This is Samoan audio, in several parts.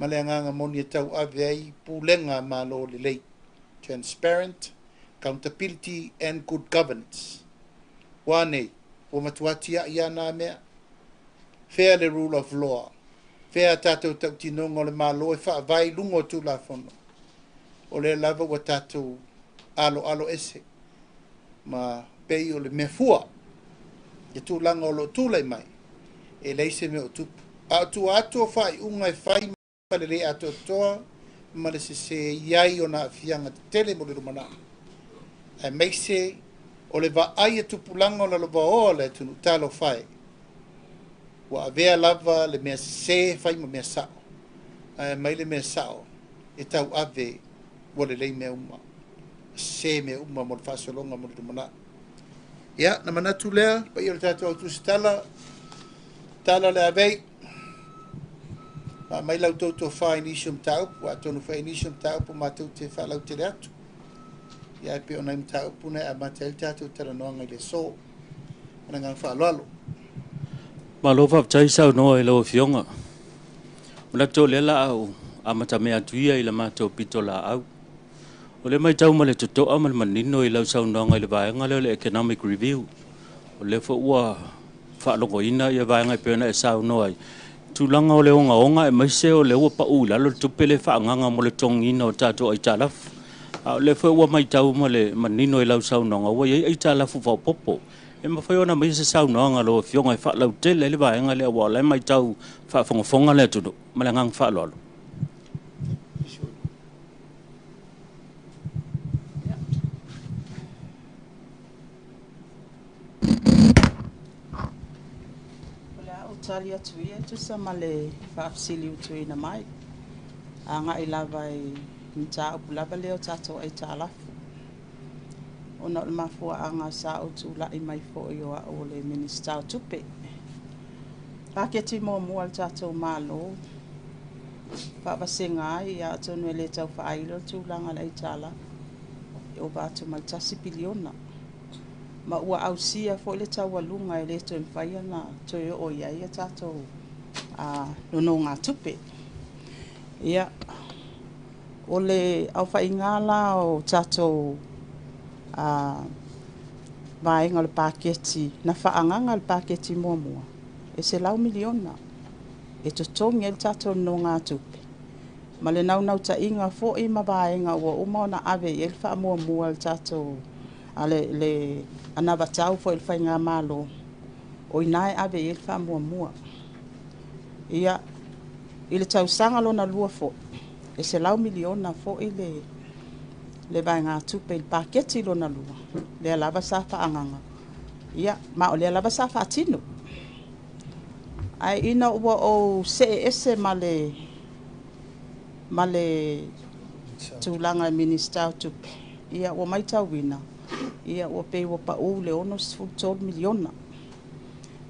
Ma le agaga moni e tauave ai pulega a Malo lelei, transparent, accountability and good governance. Ua a nei? Ua matua tiai lava na mea. Fea le rule of law? Fea a tatou tautinoga o le Malo e faavae i luga o Tulafono? O lea lava ua tatou aloalo ese ma pei o le mea fua le tulaga o lo o tulai mai, e leai se mea o tupu. A o tua atu o faaiuga e fai ma le le atoatoa ma le sese i ai ona aafiaga tetele mo le lumanai, aemaise o le vaai a tupulaga o lalovaoa o le atunuu. Talofa e, ua avea lava le mea sese e fai ma mea sao, ae aumai le mea sao e tauave ua lelei mea uma, sese mea uma mo le faasologa mo le lumanai. Ia, na manatu lea, paia o le tatou au tusitala, tala le avei, aumai la outou tofa i nisi o mataupu, atonu foi nisi o mataupu matou te faalautele atu. Ia, e pei o nai mataupu na e amata ai le tatou talanoaga i le aso. Ma le agaga faaaloalo. Malo faafetai saunoa i lau Afioga. Manatu o lea la au amatamea atu ia i le matou pitolaau. O le matau ma le totoa ma le manino i lau saunoaga i le vaega lea o le Economic Review. O lea foi ua faalogoina ia vaega e pei ona e saunoa ai. Tulaga o le ogaoga aemaise o lea ua pau i lalo le tupe le faaagaga mo le totogiina o tatou aitalafu. A o lea foi ua matau ma le manino i lau saunoaga ua i ai aitalafu faaopoopo. E mafai ona aumai se saunoaga a lau Afioga e faalautele ai le vaega lea, aua o la e matau faafogafoga le atunuu. Ma le agaga faaaloalo. O le a ou tali atu ia e tusa ma le faafesili ua tuuina mai agai lava i mataupu lava lea o tatou aitalafu. Ona o le mafuaaga sa ou tulai mai foi o au o le Minisita o Tupe. Paketi muamua a le tatou Malo faavasega ai, atonu e le tau faailo le tulaga o le aitalafu, e ova atu ma le 1 piliona. Ma ua ausia foi le taualuga e le toe mafai ona toe oo i ai a tatou nonogatupe. Ia, o le aofaiga la o tatou vaega o le paketi, na faaagaga le paketi muamua, e 100 miliona e totogi ai le tatou nonogatupe, ma le naunautaiga foi ma vaega ua uma ona ave i ai le faamuamua le tatou le anavatau foi i le faigamalo, o ina e ave i ai le faamuamua. Ia, i le tausaga lona lua foi, e 100 miliona foi le vaegatupe i le paketi lona lua, lea lava sa faaagaga, ia, ma o lea lava sa faatino. Ae ina ua ou see ese ma le tulaga e Minisita o Tupe, ia ua matauina, ia ua pei ua pau le 63 miliona.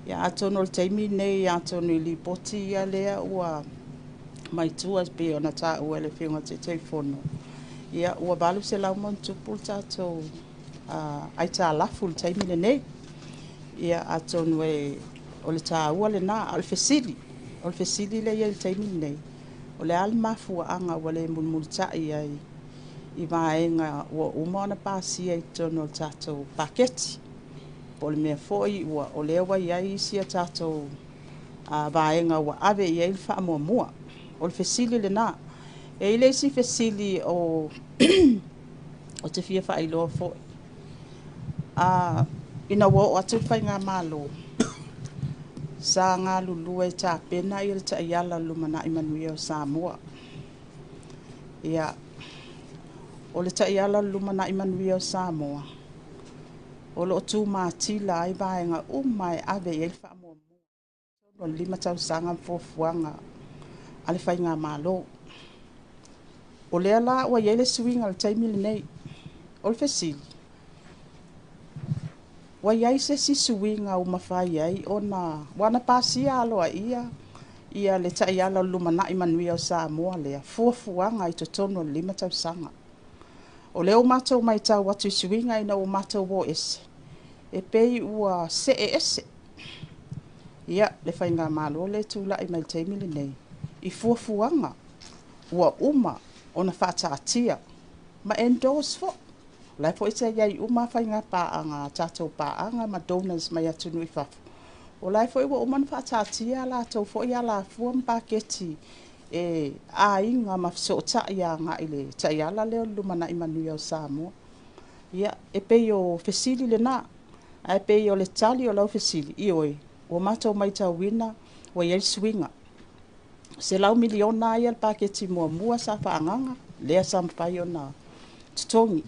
Ia atonu o le taimi lenei, atonu i lipoti ia lea ua maitua pei ona taua e le Afioga i le Taitaifono, ia ua 800 le tatou aitalafu i le taimi lenei. Ia atonu o le taua lena, a o le fesili lea e i ai i le taimi lenei, o le a le mafuaaga ua le mulimulitai ai i vaega ua uma ona pasia i totonu o le tatou paketi. Po o le mea foi o lea ua i ai isi a tatou vaega ua ave i ai le faamuamua. O le fesili lena. E i ai le isi fesili o te fia faailoa foi. Ina ua oo atu le faigamalo, sa galulue e tapena ia le taiala o le lumanai manuia o Samoa. Ia, o le taiala o le lumanai manuia o Samoa, o lo o tumatila ai vaega uma e ave i ai le faamuamua o le 5 tausaga ma fuafuaga a le faigamalo. O lea la ua i ai le suiga o le taimi lenei. O le fesili, ua i ai se isi suiga ua mafai ai ona ua na pasia aloaia ia le taiala o le lumanai manuia o Samoa lea fuafuaga i totonu o le 5 tausaga. O lea ua matou matau atu i suiga ina ua matou o ese, e pei ua see ese ia le faigamalo lea e tulai mai i le taimi lenei i fuafuaga ua uma ona faataatia ma endorse foi. O la e foi sa i ai uma faiga paaga, tatou paaga ma donors mai atunuu i fafo. O la e foi ua uma ona faataatia a latou foi alafua ma paketi e aiga ma fesootai agai le taiala lea o le Lumanai Manuia o Samoa. Ia, e pei o fesili lena, ae pei o le tali o lau fesili, ioe, ua matou matauina ua i ai le suiga. $100 miliona ia le paketi muamua sa faaagaga, lea sa mafai ona totogi.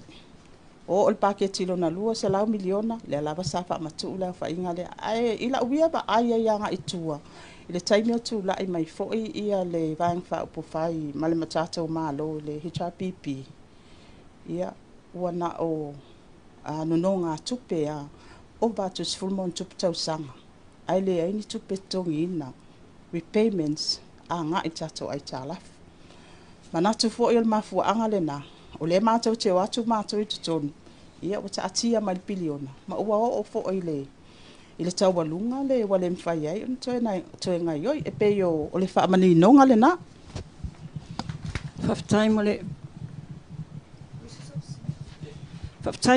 O le paketi lona lua $100 miliona, lea lava sa faamatuu le aofaiga lea. Ae i lau ia vaai ai agai tua, i le taimi o tulai mai foi ia le Vaega Faaupufai ma le tatou Malo i le HRPP, ia, ua na o nonogatupe a ova atu 10+ tausaga, ae leai ni tupe totogiina, repayments agai tatou aitalafu. Manatu foi o le mafuaaga lena, o lea matou te o atu matou i totonu, ia ua taatia mai le piliona, ma ua oo foi i le taualuga le ua le mafai ai ona toe gaioi. E pei o le faamaninoga lena. Faafetai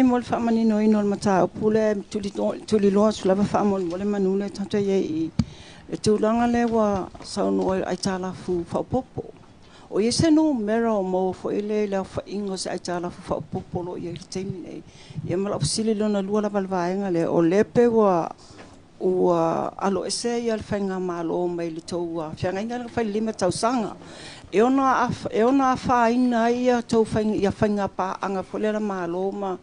mo le faamaninoina o le mataupu lea tuliloa atu lava faamolemole manu lea tatou i ai i le tulaga lea ua saunoa i aitalafu faaopoopo. O i ai se numera o maua foi lea i le aofaiga o se aitalafu faaopoopo o lo o i ai i le taimi nei? Ia ma lau fesili lona lua lava i le vaega lea, o lea pe ua aloese ia le faigamalo mai le tou feagaiga lea na fai i le 5 tausaga e ono afaina ai ia tou ia faiga paaga foi lea Malo ma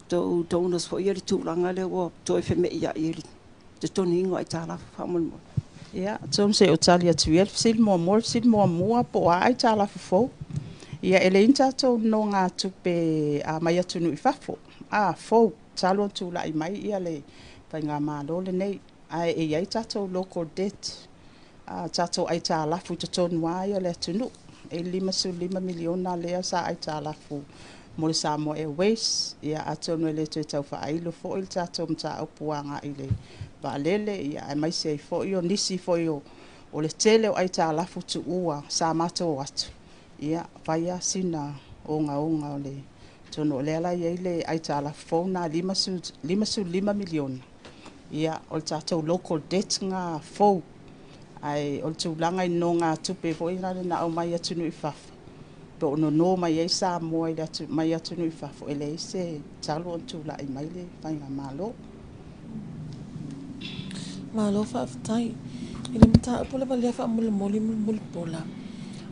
tou donors foi ia, le tulaga lea ua toe femeiai i le totogiina o aitalafu faamolemole. Ia, atonu se i ou tali atu ia le fesili muamua. Le fesili muamua po o a aitalafu fou. Ia, e leai ni tatou nonogatupe a mai atunuu i fafo, a fou, talu ona tulai mai ia le faigamalo lenei. Ae e i ai tatou local debt, a tatou aitalafu i totonu lava ia o le atunuu. E $55 miliona lea sa aitalafu mo le Samoa Airways. Ia, atonu e le toe tau faailo foi le tatou mataupu agai i le vaalele, ia, aemaise ai foi o nisi foi o le tele o aitalafu tuua sa matou o atu, ia, fai lava sina ogaoga o le tonu o lea la e i ai le aitalafu fou na $55 miliona. Ia, o le tatou local debt na fou, ae o le tulaga i nonogatupe foi na aumai atunuu i fafo, po o nono mai ai Samoa i le atu, mai atunuu i fafo, e leai se talu ona tulai mai le faigamalo. Malo faafetai. I le mataupu lava lea faamolemole Mulipola,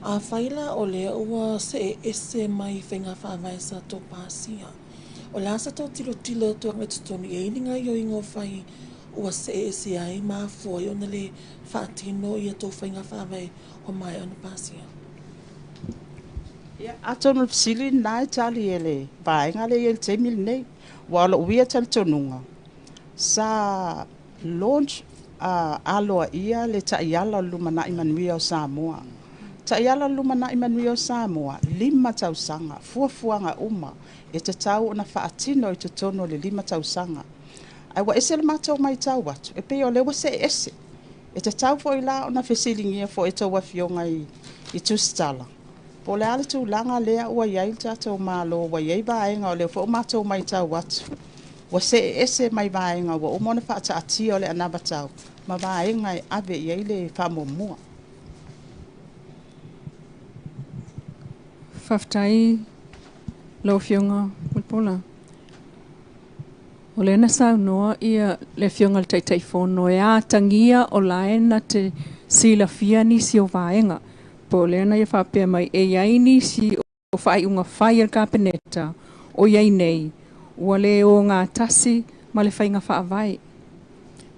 afai la o lea ua see ese mai faiga faavae sa tou pasia, o le a sa tou tilotilo atu agai totonu i ai ni gaoioiga o fai ua see ese ai ma afua ai ona le faatino ia tou faiga faavae ua maea ona pasia? Ia, atonu o le fesili lena e tali e le vaega lea i le taimi lenei. Ua o lou ia talitonuga, sa launch aloaia le taiala o le Lumanai Manuia o Samoa. Taiala o le Lumanai Manuia o Samoa, 5 tausaga, fuafuaga uma e tatau ona faatino i totonu o le 5 tausaga. Ae ua ese le matou matau atu, e pei o lea ua see ese. E tatau foi la ona fesiligia foi e tou afioga i tusitala, po o le a le tulaga lea ua i ai le tatou Malo, ua i ai vaega o lea foi ua matou matau atu, ua see ese mai vaega ua uma ona faataatia o le anavatau ma vaega e ave i ai le faamuamua. Faafetai lau Afioga Mulipola. O lea na saunoa ia le Afioga i le Taitaifono e atagia o lae na te silafia nisi o vaega. Po o lea na ia faapea mai e i ai nisi o faaiuga fai a le Kapeneta o i ai nei, ua le o gatasi ma le faiga faavae.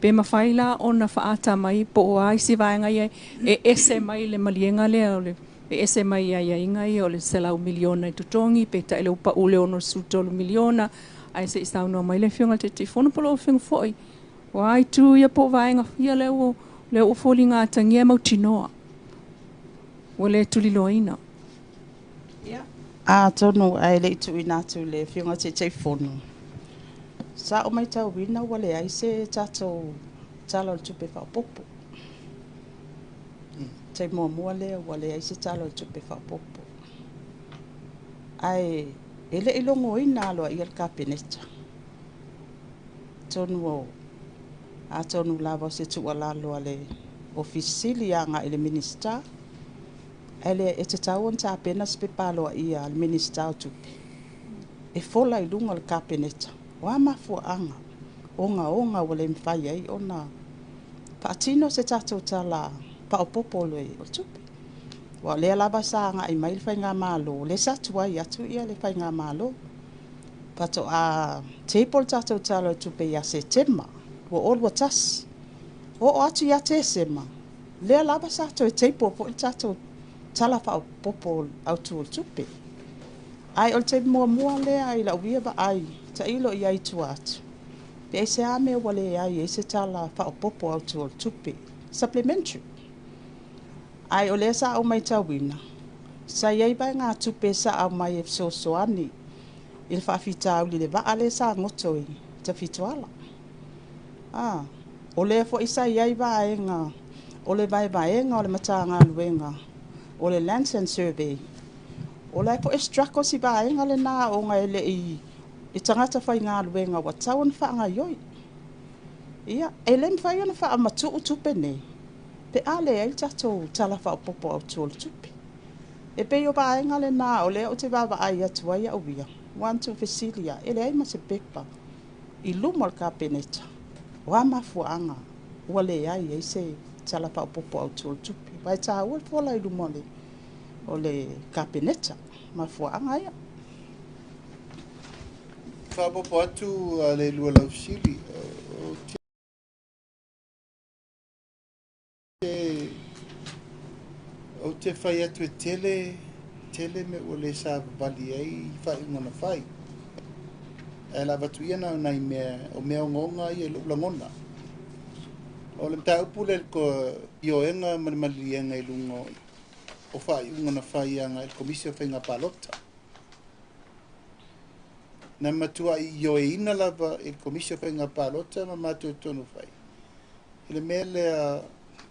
Pe mafai la ona faata mai po o a isi vaega ia e ese mai le maliega lea o le e ese mai i aiaiga ia o le 100 miliona i totogi, pe tai le upa ule 63 miliona, ae se i saunoa mai le Afioga i le Taitaifono po o lau Afioga foi. O a itu ia po o vaega ia lea ua foliga atagia e mautinoa ua le tuliloaina. Ia, atonu ae le i tuuina atu i le Afioga Taitaifono, sa ou matauina ua leai se tatou tala o le tupe faaopoopo. taimi muamua lea ua leai se Tala o le Tupe Faaopoopo. Ae e le i logoina aloaia le Kapeneta. Atonu o atonu lava o se tuualalo a le Ofisa Sili agai i le Minisita, ae le e tatau ona tapena se pepa aloaia a le Minisita o Tupe e fola i luga o le Kapeneta, o a mafuaaga ogaoga ua le mafai ai ona faatino se tatou Tala Faaopoopo o le Tupe. Aua o lea lava sa agai mai le faigamalo, lea sa tuai atu le faigamalo. Faatoa table le tatou Tala o le Tupe ia Setema 2021. Oo atu ia Tesema, lea lava sa toe table foi le tatou Tala Faaopoopo Autu o le Tupe. Ae o le taimi muamua lea i lau ia vaai, tailo i ai i tua atu, pe aisea mea ua leai ai se Tala Faaopoopo Autu o le Tupe, supplementary. Ae o lea sa ou matauina, sa i ai vaegatupe sa aumai e fesoasoani i le faafitauli i le vaa lea sa goto i Tafitoala. O lea foi sa i ai vaega o le vaevaega o le Matagaluega o le Lands and Survey. O la e foi e struggle si vaega lena ona e le i tagata faigaluega ua tatau ona faagaioi. Ia, e le mafai ona faamatuu tupe nei, pe a leai le tatou Tala Faaopoopo Autu o le Tupe. E pei o vaega lena o lea ou te vaavaai atu ai au ia, ua na tuufesili lava, e leai ma se pepa i luma o le Kapeneta, o a mafuaaga ua leai ai se Tala Faaopoopo Autu o le Tupe. Aua e taua le fola i luma o le Kapeneta, mafuaaga ia. Faaopoopo atu le lua lau fesili. Ou te fai atu e tele, tele mea ua le savavali ai i faaiuga na fai. Ae o le a avatu ia na o nai mea, o mea ogaoga ia i lou lagona. O le mataupu lea i le ioega ma le maliliega i luga o faaiuga na fai agai i le Komisi o Faiga Palota. Na matuai ioeina lava i le Komisi o Faiga Palota ma matou tonu fai. I le mea lea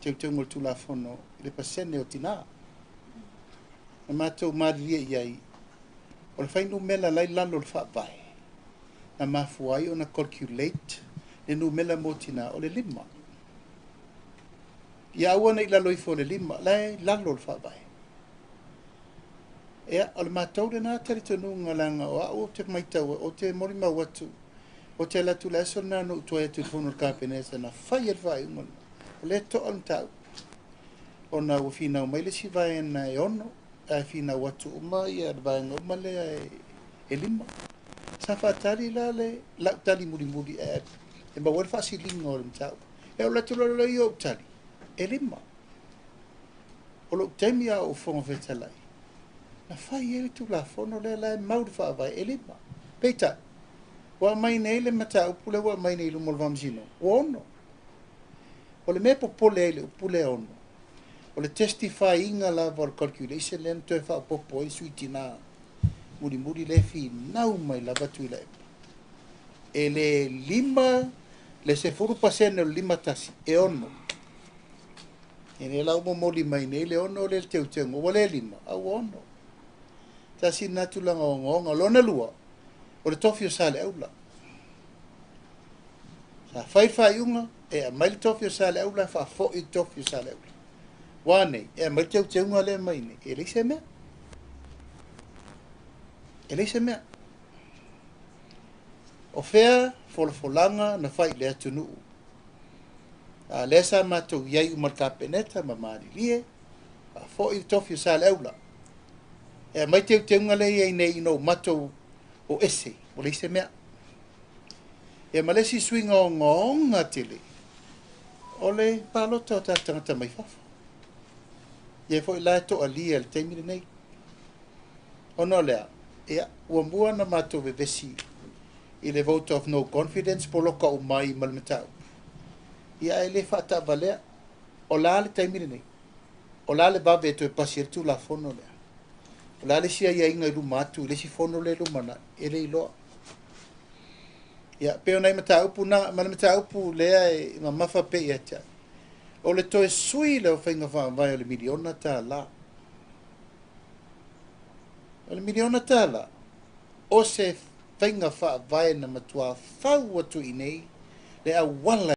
teuteuga o le Tulafono i le pasene o tinā. Na matou malilie i ai, o le fuainumera la i lalo o le faavae, na mafua ai ona calculate le numera mo tinā o le 5. Ia aua ne i lalo ifo o le 5, la e lalo o le faavae. Ia, o le matou lena talitonuga leaga o au ou te matau, ou te molimau atu, ou te alu atu i le aso lena na ou tuai atu i le fono a le Kapeneta na fai ai le faaiuga lena. O lea e to'a le mataupu. Ona ua finau mai le isi vaega e 6, ae finau atu uma le vaega uma lea e 5. Sa faatali la le lau tali mulimuli e maua ai le faasiliga o le mataupu. E oo atu loa lea i ou tali, e 5. O lou taimi a ou Fofoga Fetalai, na fai ai le Tulafono lea la e mau le faavae e 5. Peitai, ua aumai nei le mataupu lea ua aumai nei i luma o le Faamasinoga, ua 6. O le mea e popole ai le upu lea 6, o le testify ina lava o le calculation lea na toe faaopoopo ai le sui tinā mulimuli lea e finau mai lava Tuilaepa. E le 5, le 10% o le 51, e 6. E le la ua momoli mai nei le 6 lea le teuteuga, ua le 5, a ua 6. Tasi lena tulaga ogaoga. Lona lua, o le tofi o Saleaula. Sa fai le faaiuga, e aumai le tofi o Saleaula, e faafoi le tofi o Saleaula. Ua nei, e aumai le teuteuga lea mai nei, e leai se mea. E leai se mea. O fea folafolaga na fai i le atunuu. A lea sa matou i ai uma i le Kapeneta ma malilie, faafoi le tofi o Saleaula. E aumai teuteuga lea i ai nei ina ua matou o ese, ua leai se mea. Ia ma le isi suiga ogaoga tele, o le palota o tatou tagata mai fafo. Ia foi la e toalia i le taimi lenei. Ona o lea, ia, ua mua ona matou vevesi i le vote of no confidence poloka uma ai ma le mataupu. Ia ae le faataavalea, o la le taimi lenei. O la le vave e toe pasi ai le Tulafono lea. O la le isi aiaiga i luma atu i le isi fono lea e lumanai, e le iloa. Ia, pei o nai mataupu na, ma le mataupu lea e mamafa pea ia te au. O le toe sui lea o faiga faavae o le miliona tālā. O le miliona tālā, o se faiga faavae na matuā fau atu i nei le auala.